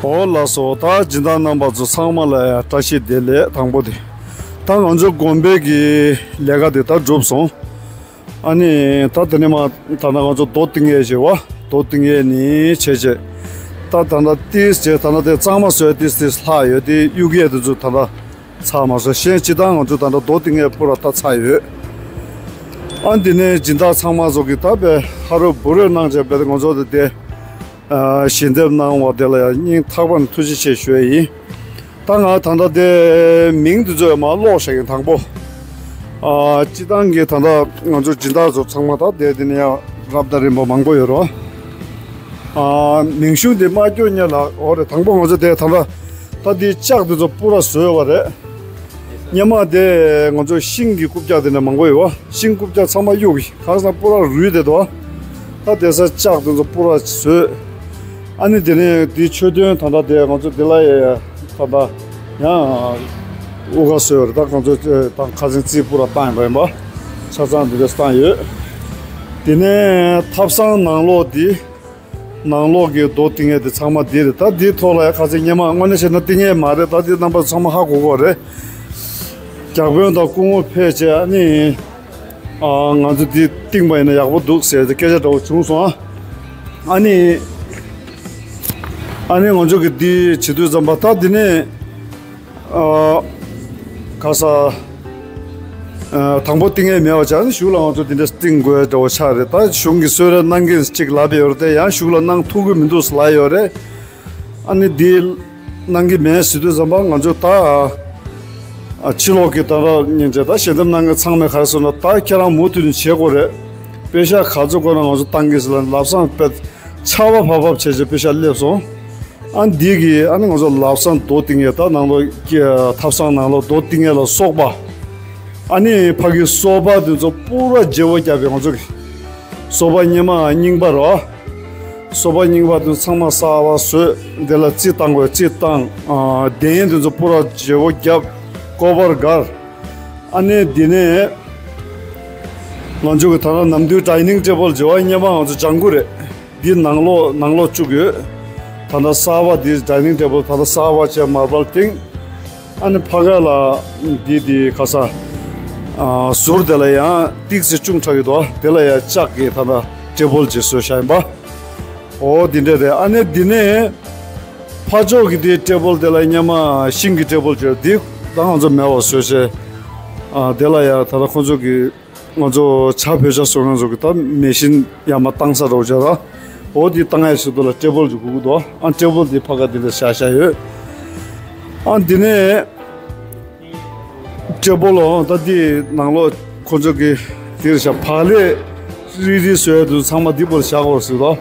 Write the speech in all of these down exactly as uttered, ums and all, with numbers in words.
འོ་ལགས་སོ། ད་སྦྱིན་བདག་རྣམ་པ་ཚོ་ཚང་མ་ལ་ཡང་བཀྲ་ཤིས་བདེ་ལེགས། དང་པོ་དེ་ད་ང་ཚོ་དགོན་པའི་གི་ལས་ཀ་དེ་ད་གྲུབ་སོང་། ཨ་ནི་ད་དེ་ནས་མ་ད་ལྟ་ང་ཚོ་རྡོ་བཏིང་ཡས་བྱེད་བ། རྡོ་བཏིང་ཡས་ནི་བྱས་བྱས་ད་ད་ལྟ་ཏིས་བྱས་ད་ལྟ་དེ་གཙང་མ་བཟོས་ཏིས་ཏིས་ལྷག་ཡོད་དེ་གཡུག་ཡས་དེ་ཚོ་ད་ལྟ་ཚར་མ་སོང་། གཞན་སྤྱི་བཏང་ང་ཚོ་ད་ལྟ་རྡོ་བཏིང་ཡས་པུ་ར་ད་ཚར་ཡོད། ཨ་འདི་ནས་སྦྱིན་བདག་ཚང་མ་ཚོ་གི་ད་དཔེ་ཧ་རུ་བུ་རུ་གནང་བྱས་པས་ང་ཚོ་དེ་དེ་ཞལ་འདེབས་གནང་བ་དེ་ལ་ཡང་སྙིང་ཐག་པ་ནས་ཐུགས་རྗེ་ཆེ་ཞུ་ཡས་ཡིན། ད་ང་ད་ལྟ་དེ་མིང་དེ་ཚོ་ཡང་མར་ཀློག་བཞག་གིན། དང་པོ། ཨ་སྤྱི་བཏང་གི་ད་ལྟ་ང་ཚོ་སྦྱིན་བདག་ཚོ་ཚང་མ་ད་དེ་དེ་ནས་ཡང་རབ་དང་རིམ་པ་མང་པོ་ཡོད་རོ། ཨ་མིང་གཞུང་དེ་མ་སྐྱོ་ཉེ་ལ་འོ་རེད། དང་པོ་ང་ཚོ་དེ་ད་ལྟ་ད་དེ་ལྕགས་དེ་ཚོ་པུ་ར་བཟོས་བ་རེད། སྔོན་མ་དེ་ང་ཚོ་ཤིང་གི་རྐུབ་བཀྱག་དེ་འདྲ་མང་པོ་ཡོད་བ། ཤིང་རྐུབ་བཀྱག་ཚང་མ་གཡུག་གི་གང་ཟེར་ན་པུ་ར་རུལ་བསྡད་འདུག་ད་དེ་ས་ལྕགས་དེ་ཚོ་པུ་ར་བཟོས། ཨ་ནི་དེ་ནས་དེ་མཆོད་རྟེན་ད་ལྟ་དེ་ང་ཚོ་དེ་ལ་ཡ་ད་ལྟ་ཡང་དབུ་ཁ་བཟོས་རེད། ད་ང་ཚོ་ད་ཁ་སང་རྩིས་པུ་ར་བཏང་ཡོད་པ་ཡིན་པ། ཆ་ཚང་འདི་འདྲ་བཏང་ཡོད། དེ་ནས་ཐབ་ཚང་ནང་ལོགས་འདི། ནང་ལོགས་ཀྱི་རྡོ་བཏིང་ཡས་དེ་ཚང་མ་འདི་རེད། ད་འདིའི་ཐོག་ལ་ཡང་ཁ་སང་སྔོན་མ་དངོས་གནས་བཤད་ན་བཏིང་ཡས་མ་རེད། ད་འདི་རྣམ་པ་ཚང་མ་ཧ་གོ་གོ་རེད། རྒྱ་དཔོན་དང་སྐུ་ངོ་ཕེབས་བྱས་ཨ་ནི་ཨ་ང་ཚོ་འདི་བཏིང་པ་ཡིན་ན་ཡག་པོ་འདུག་ཟེར་ཏེ་སྐད་ཆ་འདྲ་བོ་བྱུང་སོང་ཨ། ཨ་ནི་ཨ་ནི་ང་ཚོ་གི་འདི་བྱེད་དུས་ཙམ་པ་ད་འདི་ནས། ཨ། ག་ས། ཨ། དང་པོ་བཏིང་ཡས་མེད་པ་བྱས་ནས་གཞུག་ལ་ང་ཚོ་འདི་འདྲ་བཏིང་དགོས་འདྲ་བོ་ཆགས་རེད། ད་གཞུང་གི་གསོལ་རས་གནང་གིན་གཅིག་ལབ་ཡོད་རེད་དེ་ཡང་གཞུག་ལ་གནང་ཐུབ་ཀྱི་མི་འདུག་ལབ་ཡོད་རེད། ཨ་ནི་འདི་གནང་གི་མེད་ཟེར་དུས་ཙམ་པ་ང་ཚོ་ད། ཨ། ཕྱི་ལོགས་ཀྱི་ད་ར་ཉན་བྱས་ད་ཞལ་འདེབས་གནང་མཁན་ཚང་མས་ག་རེ་ཟེར་ན་ད་ཁྱེད་རང་མུ་མཐུད་ནས་བྱེད་དགོས་རེད། པེ་ཤག་ག་ཚོད་དགོས་ན་ང་ཚོ་བཏང་གི་ཟེར་ལབ་ལབ་སང་པེ། ཆར་པ་ཕབ་ཕབ་བྱས་བྱས་པེ་ཤག་སླེབས་སོང་། ཨ་འདི་གི་ཨ་ནི་ང་ཚོ་ལབ་སང་རྡོ་བཏིང་ཡས་ད་ནང་ལོགས་ཀྱི་ཐབ་ཚང་ནང་ལོགས་རྡོ་བཏིང་ཡས་ལ་སོགས་པ། ཨ་ནི་ཕ་གི་སོ་པ་དེ་ཚོ་པུ་ར་བརྗེ་བོ་བརྒྱབ་པའི་ང་ཚོ་གི་སོ་པ་སྔོན་མ་རྙིང་པ་རོ། སོ་པ་རྙིང་པ་དེ་ཚང་མ་གསར་པ་བཟོས། དེ་ལ་རྩི་བཏང་དགོས་རྩི་བཏང་། ཨ་གདན་དེ་ཚོ་པུ་ར་བརྗེ་བོ་བརྒྱབ། ཀོ་བར་བསྒར། ཨ་ནི་འདི་ནས་ང་ཚོ་གི་ད་ལྟ་ནམ་དུས་ཌའི་ནིང་ཊེ་བལ་བརྗེ་བ་སྔོན་མ་ང་ཚོ་ལྗང་གུ་རེད། འདི་ནང་ལོགས་ནང་ལོགས་བཅུག་ཡོད། ད་ལྟ་གསར་པ་འདི་ཌའི་ནིང་ཊེ་བལ་ད་ལྟ་གསར་པ་བྱས་མར་བལ་བཏིང་། ཨ་ནི་ཕ་ག་ལ་འདི་འདི་ག་ས། ཨ་ཟུར་དེ་ལ་ཡང་ཏིག་ཙི་ཅུང་དྲག་གི་འདུག་དེ་ལ་ཡང་ལྕགས་ཀྱི་ད་ལྟ་ཊེ་བལ་ཅིག་བཟོས་བཞག་ཡིན་པ། འོ་འདི་འདྲ་རེད། ཨ་ནི་འདི་ནས་ཕ་ཕྱོགས་ཀྱི་འདི་ཊེ་བལ་དེ་ལ་སྔོན་མ་ཤིང་གི་ཊེ་བལ་ཅིག་འདི་ད་ང་ཚོ་མེད་པ་བཟོས་བྱས། ཨ་དེ་ལ་ཡང་ད་ལྟ་ཁོ་ཚོ་གི་ང་ཚོ་ཇ་བོད་ཇ་བཟོ་མཁན་ཚོ་གི་ད་མེ་ཤིན་ཡར་མར་བཏང་ས་འདྲ་བོ་བྱས་ར། འོ་འདི་བཏང་ཡས་ཆེད་དུ་ལ་ཊེ་བལ་ཅིག་དགོས་ཀྱི་འདུག་ཨ་ཊེ་བལ་འདི་ཕ་ག་འདི་ལ་བཞག་བཞག་ཡོད། ཨ་འདི་ནས་ཊེ་བལ་ལོ་ད་འདི་ནང་ལོགས་ཁོ་ཚོ་གི་འདིར་བཞག་བག་ལེབ་རིལ་རིལ་བཟོ་ཡས་དུ་ཚང་མ་འདི་བོར་བཞག་དགོས་ཟེར་དོ།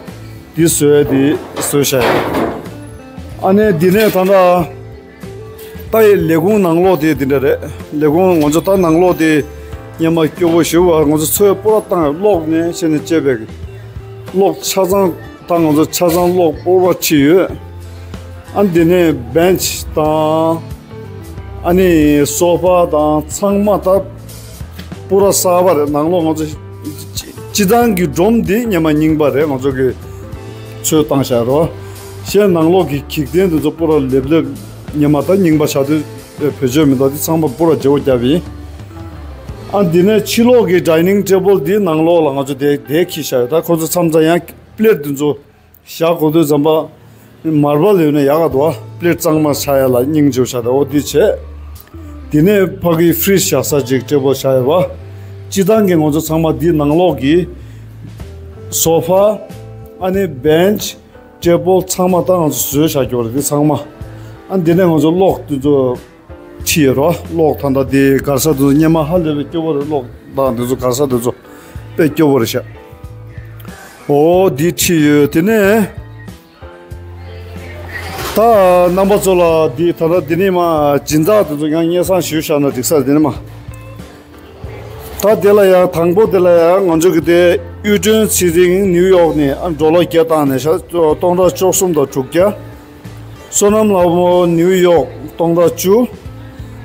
འདི་བཟོ་ཡས་འདི་བཟོས་བཞག་ཡོད། ཨ་ནས་འདི་ནས་ད་ལྟ། ད་ཡི་ལས་ཁུངས་ནང་ལོགས་དེ་འདི་འདྲ་རེད། ལས་ཁུངས་ང་ཚོ་ད་ནང་ལོགས་དེ་སྔོན་མ་སྐྱོ་པོ་ཞེ་པོ་ང་ཚོ་ཚོས་སྤོ་ར་བཏང་གློག་ནས་བྱས་ནས་བཅད་པའི་གློག་ཆ་ཚང་ད་ང་ཚོ་ཆ་ཚང་གློག་སྤོ་ར་ཁྲིད་ཡོད། ཨ་འདི་ནས་བེན་ཆི་དང་ཨ་ནི་སོ་ཕ་དང་ཚང་མ་ད་སྤོ་ར་གསར་པ་རེད། ནང་ལོགས་ང་ཚོ་སྤྱི་བཏང་གི་སྒྲོམ་འདི་སྔོན་མ་རྙིང་པ་རེད། ང་ཚོ་གི་ཚོས་བཏང་བཞག་རོ། གཞན་ནང་ལོགས་ཀྱི་འགྱིག་རྟེན་འདི་ཚོ་སྤོ་ར་ལེབ་ལེབ། སྔོན་མ་ད་རྙིང་པ་ཆགས་དུས་བེད་སྤྱོད་མི་འདུག་དེ་ཚང་མ་སྤོ་ར་བརྗེ་བོ་བརྒྱབ་ཡིན། ཨ་འདི་ནས་ཕྱི་ལོགས་ཀྱི་ཌའི་ནིང་ཊེ་བལ་འདི་ནང་ལོགས་ལ་ང་ཚོ་དེ་དེ་འཁྱེར་བཞག་ཡོད། ད་ཁོ་ཚོ་མཚམས་མཚམས་ཡང་པི་ལེ་ཊི་འདི་ཚོ་བཞག་དགོས་དུས་ཙམ་པ་མར་བལ་ཡོད་ན་ཡག་ག་འདུག་པི་ལེ་ཊི་གཙང་མ་ཆགས་ཡ་ལ་སྙིང་རྗེ་བོ་ཆགས་ཏེ་འོ་འདི་བྱས། དེ་ནས་ཕ་གི་ཕི་རིཇ་བཞག་ས་ཅིག་ཊེ་བལ་བཞག་ཡོད་པ། སྤྱི་བཏང་གི་ང་ཚོ་ཚང་མ་འདི་ནང་ལོགས་ཀྱི་སོ་ཕ་ཨ་ནི་བེན་ཆི། ཊེ་བལ་ཚང་མ་ད་ང་ཚོ་བཟོས་བཞག་རྒྱུ་རེད། འདི་ཚང་མ། ཨ་འདི་ནས་ང་ཚོ་གློག་འདི་ཚོ་ཁྲིད་ཡོད་རོ། གློག་ད་ལྟ་འདི་སྒར་ས་འདི་ཚོ་སྔོན་མ་ཧ་ལས་པའི་སྐྱོ་པོ་རེད། གློག་དང་འདི་ཚོ་སྒར་ས་འདི་ཚོ་དཔེ་སྐྱོ་པོ་རེད་ཤག་འོ་འདི་ཁྲིད་ཡོད། དེ་ནས་ད་རྣམ་པ་ཚོ་ལ་འདི་ད་ལྟ་འདི་ནས་མ་སྦྱིན་བདག་འདི་ཚོ་ཡང་སྙན་སེང་ཞུས་བཞག་ན་འགྲིག་ས་རེད། འདི་ནས་མ། ད་དེ་ལ་ཡང་དང་པོ་དེ་ལ་ཡང་ང་ཚོ་གི་དེ་གཡུ་སྒྲོན་ཚེ་རིང་ནིའུ་ཡོག་ནས་ཨ་ཌོ་ལར་བརྒྱ་བཏང་ནས་ཤ་སྟོང་ཕྲག་བཅུ་གསུམ་དང་དྲུག་བརྒྱ། བསོད་ནམས་ལྷ་མོ་ནིའུ་ཡོག་སྟོང་ཕྲག་བཅུ།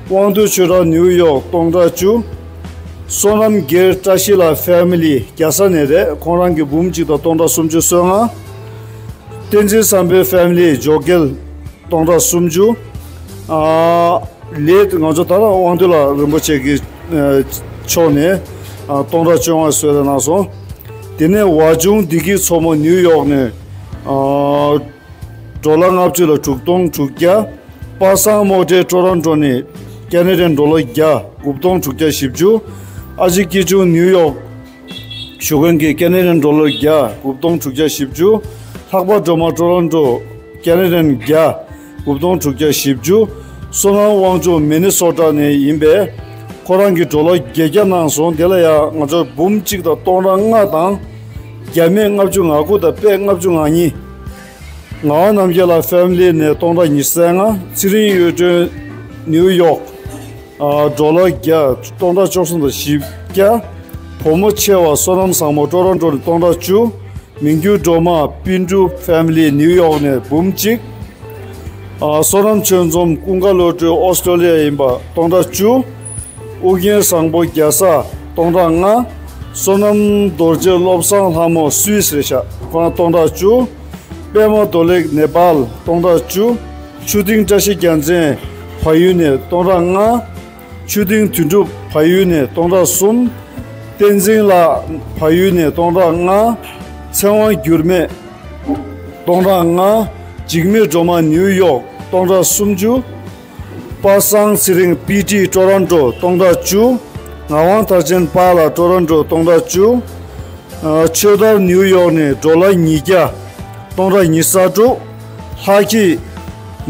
དབང་འདུས་ཆོས་གྲགས་ནིའུ་ཡོག་སྟོང་ཕྲག་བཅུ། བསོད་ནམས་རྒྱལ་བཀྲ་ཤིས་ལ་ཕེ་མི་ལི་རྒྱལ་ས་ནས་རེད། ཁོང་རང་གི་འབུམ་གཅིག་དང་སྟོང་ཕྲག་སུམ་ཅུ་སོ་ལྔ། བསྟན་འཛིན་བསམ་འཕེལ་ཕེ་མི་ལི་ཇོ་རྒྱལ། སྟོང་ཕྲག་སུམ་ཅུ། ཨ་ལས་ང་ཚོ་ད་རང་དབང་འདུས་ལགས་རིན་པོ་ཆེ་གི་ཨ་ཕྱོགས་ནས་ཨ་སྟོང་ཕྲག་བཅོ་ལྔ་གསོལ་རས་གནང་སོང་། དེ་ནས་ཝ་ཆུང་བདེ་སྐྱིད་མཚོ་མོ་ནིའུ་ཡོག་ནས་ཨ་ཌོ་ལར་ལྔ་བཅུ་ལ་དྲུག་སྟོང་དྲུག་བརྒྱ། པ་སངས་རྨོ་ཊའི་ཊོ་རོན་ཊོ་ནས་ཀེ་ན་ཌན་ཌོ་ལར་བརྒྱ་དགུ་སྟོང་དྲུག་བརྒྱ་བཞི་བཅུ། ཨ་ཅེ་སྐྱིད་ཆུང་ནིའུ་ཡོག་བཞུགས་མཁན་གྱི་ཀེ་ན་ཌན་ཌོ་ལར་བརྒྱ་དགུ་སྟོང་དྲུག་བརྒྱ་བཞི་བཅུ། ལྷག་པ་སྒྲོལ་མ་ཊོ་རོན་ཊོ་ཀེ་ན་ཌན་བརྒྱ་དགུ་སྟོང་དྲུག་བརྒྱ་བཞི་བཅུ། བསོད་ནམས་དབང་ཕྱུག་མི་ནི་སོ་ཊ་ནས་ཡིན་པས་ཁོ་རང་གིས་ཌོ་ལར་བརྒྱད་བརྒྱ་གནང་སོང་། དེ་ལ་ཡང་ང་ཚོར་འབུམ་གཅིག་དང་སྟོང་ཕྲག་ལྔ་དང་བརྒྱ་མེད་ལྔ་བཅུ་ང་དགུ་དང་པད་ལྔ་བཅུ་ང་གཉིས། ངག་དབང་རྣམ་རྒྱལ་ལགས་ཕེ་མི་ལི་ནས་སྟོང་ཕྲག་ཉི་ཤུ་རྩ་ལྔ། ཚེ་རིང་གཡུ་སྒྲོན་ནིའུ་ཡོག་ཨ་ཌོ་ལར་བརྒྱ་སྟོང་ཕྲག་བཅུ་གསུམ་དང་བཞི་བརྒྱ། བུ་མོ་ཆེ་བ་བསོད་ནམས་བཟང་མོ་ཊོ་རོན་ཊོ་ནས་སྟོང་ཕྲག་བཅུ། མི་འགྱུར་སྒྲོལ་མ་པིན་ཀྲུ་ཕེ་མི་ལི་ནིའུ་ཡོག་ནས་འབུམ་གཅིག། ཨ་བསོད་ནམས་ཆོས་འཛོམས་ཀུན་དགའ་བློ་གྲོས་ཨོ་སི་ཀྲོ་ལི་ཡ་ཡིན་པ་སྟོང་ཕྲག་བཅུ། ཨུ་རྒྱན་བཟང་པོ་རྒྱ་བཟའ་སྟོང་ཕྲག་ལྔ། བསོད་ནམས་རྡོ་རྗེ་བློ་བཟང་ལྷ་མོ་སུད་སི་རེད་ཤག་ཁོ་རང་སྟོང་ཕྲག་བཅུ། པད་མ་རྡོ་ལེགས་ནེ་པཱལ་སྟོང་ཕྲག་བཅུ། ཆུ་སྡིང་བཀྲ་ཤིས་རྒྱལ་མཚན་བལ་ཡུལ་ནས་སྟོང་ཕྲག་ལྔ། ཆུ་སྡིང་དོན་གྲུབ་བལ་ཡུལ་ནས་སྟོང་ཕྲག་གསུམ། བསྟན་འཛིན་ལགས་བལ་ཡུལ་ནས་སྟོང་ཕྲག་ལྔ། ཚེ་དབང་འགྱུར་མེད་སྟོང་ཕྲག་ལྔ། འཇིགས་མེད་སྒྲོལ་མ་ནིའུ་ཡོག་སྟོང་ཕྲག་སུམ་ཅུ། པ་སངས་ཚེ་རིང་པི་ཊི་ཊོ་རོན་ཊོ་སྟོང་ཕྲག་བཅུ། ངག་དབང་མཐར་ཕྱིན་པཱ་ལགས་ཊོ་རོན་ཊོ་སྟོང་ཕྲག་བཅུ། ཨ་ཆོས་དར་ནིའུ་ཡོག་ནས་ཌོ་ལར་ཉིས་བརྒྱ་སྟོང་ཕྲག་ཉི་ཤུ་རྩ་དྲུག། ལྷ་སྐྱིད་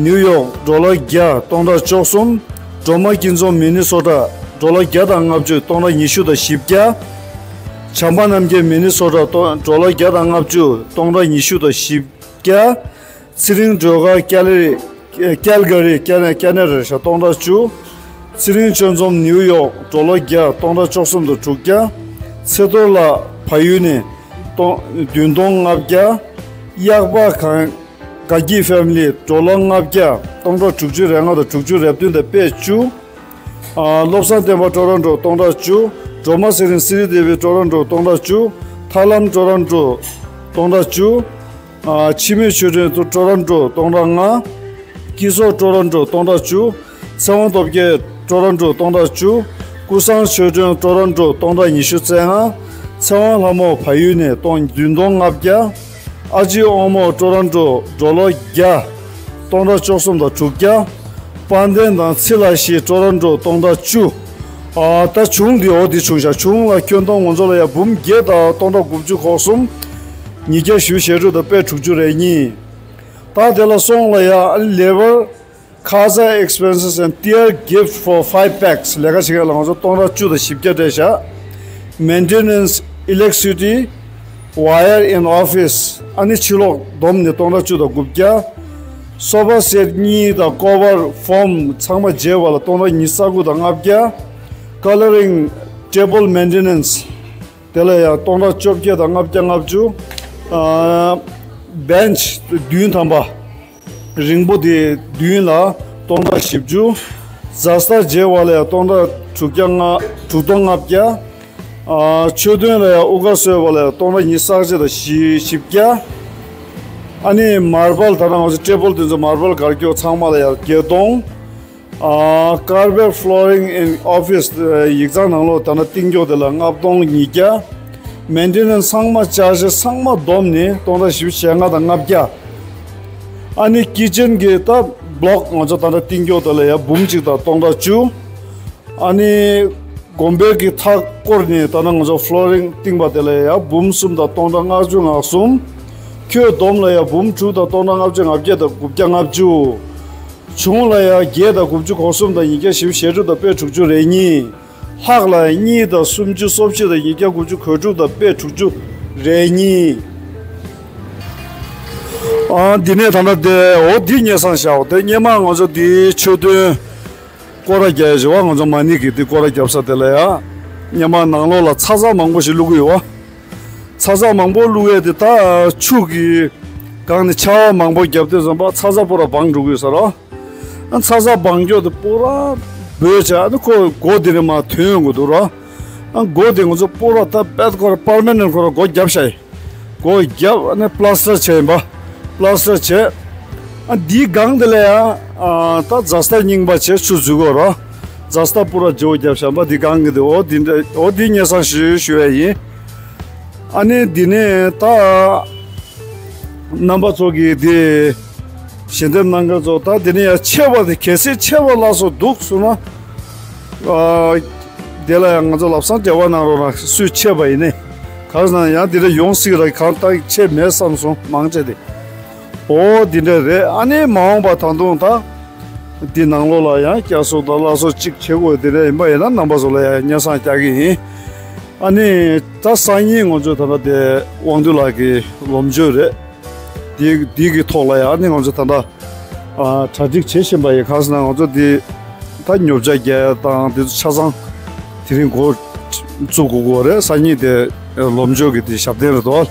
ནིའུ་ཡོག་ཌོ་ལར་བརྒྱ་སྟོང་ཕྲག་བཅུ་གསུམ། སྒྲོལ་མ་སྐྱིད་འཛོམས་མི་ནི་སོ་ཊ་ཌོ་ལར་བརྒྱ་དང་ལྔ་བཅུ་སྟོང་ཕྲག་ཉི་ཤུ་དང་བཞི་བརྒྱ། བྱམས་པ་རྣམ་རྒྱལ་མི་ནི་སོ་ཊ་ཌོ་ཌོ་ལར་བརྒྱ་དང་ལྔ་བཅུ་སྟོང་ཕྲག་ཉི་ཤུ་དང་བཞི་བརྒྱ། ཚེ་རིང་སྒྲོལ་དཀར་ཀལ་རི་ཀལ་ག་རི་ཀལ་ཀལ་ནེ་ཌ་རེད་ཤག་སྟོང་ཕྲག་བཅུ། ཚེ་རིང་ཆོས་འཛོམས་ནིའུ་ཡོག་ཌོ་ལར་བརྒྱ་སྟོང་ཕྲག་བཅུ་གསུམ་དང་དྲུག་བརྒྱ། ཚེ་རྡོར་ལགས་བལ་ཡུལ་ནས་སྟོང་བདུན་སྟོང་ལྔ་བརྒྱ། གཡག་པ་གང་དགའ་སྐྱིད་ཕེ་མི་ལི་ཌོ་ལར་ལྔ་བརྒྱ་སྟོང་ཕྲག་དྲུག་ཅུ་རེ་ལྔ་དང་དྲུག་ཅུ་རེ་བདུན་དང་པད་བཅུ། ཨ་བློ་བཟང་བསྟན་པ་ཊོ་རོན་ཊོ་སྟོང་ཕྲག་བཅུ། སྒྲོལ་མ་ཚེ་རིང་སི་རི་དེ་བི་ཊོ་རོན་ཊོ་སྟོང་ཕྲག་བཅུ། ཐར་ལམ་ཊོ་རོན་ཊོ་སྟོང་ཕྲག་བཅུ། ཨ་འཆི་མེད་ཆོས་སྒྲོན་ཊོ་རོན་ཊོ་སྟོང་ཕྲག་ལྔ། སྐྱིད་སོགས་ཊོ་རོན་ཊོ་སྟོང་ཕྲག་བཅུ། ཚེ་དབང་སྟོབས་རྒྱལ་ཊོ་རོན་ཊོ་སྟོང་ཕྲག་བཅུ། ཀུན་བཟང་ཆོས་སྒྲོན་ཊོ་རོན་ཊོ་སྟོང་ཕྲག་ཉི་ཤུ་རྩ་ལྔ། ཚེ་དབང་ལྷ་མོ་བལ་ཡུལ་ནས་སྟོང་བདུན་སྟོང་ལྔ་བརྒྱ། ཨ་ཅེ་དབང་མོ་ཊོ་རོན་ཊོ་ཌོ་ལར་བརྒྱ་སྟོང་ཕྲག་བཅུ་གསུམ་དང་དྲུག་བརྒྱ། དཔལ་ལྡན་དང་ཚེ་ལྷ་བཞི་ཊོ་རོན་ཊོ་སྟོང་ཕྲག་བཅུ། ཨ་ད་ཆུང་འདི་འོ་འདི་ཆུང་ཤག་ཆུང་ལ་ཁྱོན་སྟོང་ང་ཚོ་ལ་ཡ་འབུམ་བརྒྱད་དང་སྟོང་ཕྲག་དགུ་བཅུ་གོ་གསུམ། ཉིས་བརྒྱ་བཞི་བཅུ་ཞེ་དྲུག་དང་པད་དྲུག་ཅུ་རེ་གཉིས། ད་དེ་ལ་སོང་ལ་ཡ་ལེ་བར་ཁ་ཟ་expenses and tear gift for five packs ལས་ཀ་བྱེད་མཁན་ལ་ང་ཚོ་སྟོང་ཕྲག་བཅུ་དང་བཞི་བརྒྱ་སྤྲད་བཞག Maintenance, electricity, wire in office ཨ་ནི་ཕྱི་ལོགས་བསྡོམས་ནས་སྟོང་ཕྲག་བཅུ་དང་དགུ་བརྒྱ། སོ་ཕ་སེཊ་གཉིས་དང་ཀོ་བར་ཕོམ་ཚང་མ་བརྗེ་བ་ལ་སྟོང་ཕྲག་ཉི་ཤུ་རྩ་དགུ་དང་ལྔ་བརྒྱ། Coloring table maintenance དེ་ལ་ཡང་སྟོང་ཕྲག་བཅོ་བརྒྱད་དང་ལྔ་བརྒྱ་ལྔ་བཅུ། ཨ་བེན་ཆི་བདུན་ཐམ་པ། རིང་པོ་དེ་བདུན་ལ་སྟོང་ཕྲག་བཞི་བཅུ། རྫ་ས་བརྗེ་བ་ལ་ཡང་སྟོང་ཕྲག་དྲུག་བརྒྱ་ལྔ་དྲུག་སྟོང་ལྔ་བརྒྱ། ཨ་མཆོད་རྟེན་ལ་ཡང་དབུ་ཁ་གསོལ་བ་ལ་ཡང་སྟོང་ཕྲག་ཉི་ཤུ་རྩ་གཅིག་དང་བཞི་བཞི་བརྒྱ། ཨ་ནི་མར་བལ་ད་ནང་ང་ཚོ་ཊེ་བལ་དེ་ཚོ་མར་བལ་སྒར་སྐྱོག་ཚང་མ་ལ་ཡང་བརྒྱད་སྟོང་། ཨ་carpet flooring in office ཡིག་ཚང་ནང་ལོགས་ད་ནང་གཏིང་སྐྱོག་དེ་ལ་ལྔ་སྟོང་ཉིས་བརྒྱ། Maintenance ཚང་མ་ཅར་ཇི་ཚང་མ་བསྡོམས་ནས་སྟོང་ཕྲག་བཞི་བཅུ་ཞེ་ལྔ་དང་ལྔ་བརྒྱ། ཨ་ནི་ཀི་ཅན་གྱི་ད་བློག་ང་ཚོ་ད་ལྟ་གཏིང་སྐྱོག་དེ་ལ་ཡ་འབུམ་གཅིག་དང་སྟོང་ཕྲག་བཅུ། ཨ་ནི་དགོན་པའི་གི་མཐའ་བསྐོར་ནས་ད་ལྟ་ང་ཚོ་ཕློ་རིང་བཏིང་པ་དེ་ལ་ཡ་འབུམ་གསུམ་དང་སྟོང་ཕྲག་ལྔ་བཅུ་ང་གསུམ། ཁྱོན་བསྡོམས་ལ་ཡ་འབུམ་དྲུག་དང་སྟོང་ཕྲག་ལྔ་བཅུ་ང་བརྒྱད་དང་དགུ་བརྒྱ་ལྔ་བཅུ། བྱུང་ལ་ཡ་བརྒྱད་དང་དགུ་བཅུ་གོ་གསུམ་དང་ཉིས་བརྒྱ་བཞི་བཅུ་ཞེ་དྲུག་དང་པད་དྲུག་ཅུ་རེ་གཉིས། ལྷག་ལ་གཉིས་དང་སུམ་ཅུ་སོ་བཞི་དང་ཉིས་བརྒྱ་དགུ་བཅུ་གོ་དྲུག་དང་པད་དྲུག་ཅུ་རེ་གཉིས། ཨ་འདི་ནས་ད་ལྟ་དེ་འོ་འདི་སྙེ་སང་བཞག་འོ་དེ་སྙེ་མ་ང་ཚོ་འདི་མཆོད་རྟེན་སྐོར་ར་རྒྱག་ཡ་བྱེད་བ་ང་ཚོ་མ་ཎི་གི་འདི་སྐོར་ར་རྒྱབ་ས་དེ་ལ་ཡ་སྙེ་མ་ནང་ལོགས་ལ་ཚ་ཚ་མང་པོ་ཞིག་བླུག་གི་ཡོད་བ། ཚ་ཚ་མང་པོ་བླུག་ཡས་དེ་ད་ཆུ་གི་སྒང་ནས་ཆར་པ་མང་པོ་བརྒྱབ་དུས་ཙམ་པ་ཚ་ཚ་པོ་ར་སྦངས་འགྲོ་གི་ཡོད་ས་ར། ཨ་ཚ་ཚ་སྦངས་སྐྱོ་དེ་པོ་ར་འབོད་བྱ་ཨ་ནི་ཁོ་སྒོ་དེ་ནས་མ་ཐོན་ཡོང་གི་འདུག་ར། ཨ་སྒོ་དེ་ང་ཚོ་པོ་ར་ད་པད་ཁོ་ར་པར་མ་ནན་ཁོ་ར་སྒོ་བརྒྱབ་ཤག་ཡིན། སྒོ་བརྒྱབ་ཨ་ནི་པླ་སི་ཊར་བྱས་ཡིན་པ། པླ་སི་ཊར་བྱས། ཨ་འདིའི་སྒང་དེ་ལ་ཡང་ཨ་ད་ཛ་སྟ་རྙིང་པ་བྱས་ཆུ་འཛུལ་དགོས་རོ། ཛ་སྟ་པུ་ར་ཇོ་བརྒྱབ་བཞག་པ་འདི་སྒང་གི་འདི་འོ་འདི་འདྲ་འོ་འདི་སྙན་སེང་ཞུ་ཞུ་ཡ་ཡིན། ཨ་ནི་འདི་ནས་ད་རྣམ་པ་ཚོ་གིས་འདི་ཞལ་འདེབས་གནང་མཁན་ཚོ་ད་འདི་ནས་ཡང་ཆད་པ་དེ་གལ་སྲིད་ཆད་པ་ལ་སོགས་འདུག་སོང་ན། ཨ་དེ་ལ་ཡང་ང་ཚོ་ལབ་སང་འབྲེལ་བ་གནང་རོགས་གནང་། སུས་ཆད་པ་ཡིན་ནའི་གང་ཟེར་ན་ཡང་འདི་འདྲ་ཡོང་སྲིད་ར། གང་ལྟར་ཆད་མེད་བསམ་སོང་མང་ཆེ་དེ། འོ་འདི་འདྲ་རེད། ཨ་ནི་མ་འོངས་པ་ད་དུང་ད་འདི་ནང་ལོགས་ལ་ཡང་བསྐྱར་གསོ་དང་སླར་གསོ་གཅིག་བྱེད་དགོས་དེ་འདྲ་ཡིན་པ་ཡིན་ན་རྣམ་པ་ཚོ་ལ་ཡང་སྙན་སེང་རྒྱག་གི་ཡིན། ཨ་ནི་ད་སང་ཉིན་ང་ཚོ་ད་ལྟ་དེ་དབང་འདུས་ལགས་ཀྱི་ལོ་མཆོད་རེད། དེ་དེ་གི་ཐོག་ལ་ཡང་ཨ་ནི་ང་ཚོ་ད་ལྟ་ཨ་གྲ་སྒྲིག་བྱེད་བཞིན་པ་ཡིན། གང་ཟེར་ན་ང་ཚོ་འདི་ད་ཉོ་ཆ་རྒྱག་ཡ་དང་དེ་ཚོ་ཆ་ཚང་དེ་རིང་འགོ་བཙུགས་དགོས་ཀྱི་རེད། སང་ཉིན་དེ་ལོ་མཆོད་ཀྱི་དེ་ཞབས་བརྟན་རེད་དོ།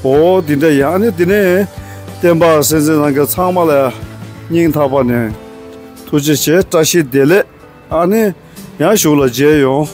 འོ་འདི་འདྲ་ཡིན། ཨ་ནི་དེ་ནས་བསྟན་པ་སེམས་ཅན་རྣམས་ཀྱི་ཚང་མ་ལ་སྙིང་ཐག་པ་ནས་ཐུགས་རྗེ་ཆེ། བཀྲ་ཤིས་བདེ་ལེགས། ཨ་ནི་ཡང་གཞུག་ལ་མཇལ་ཡོང་།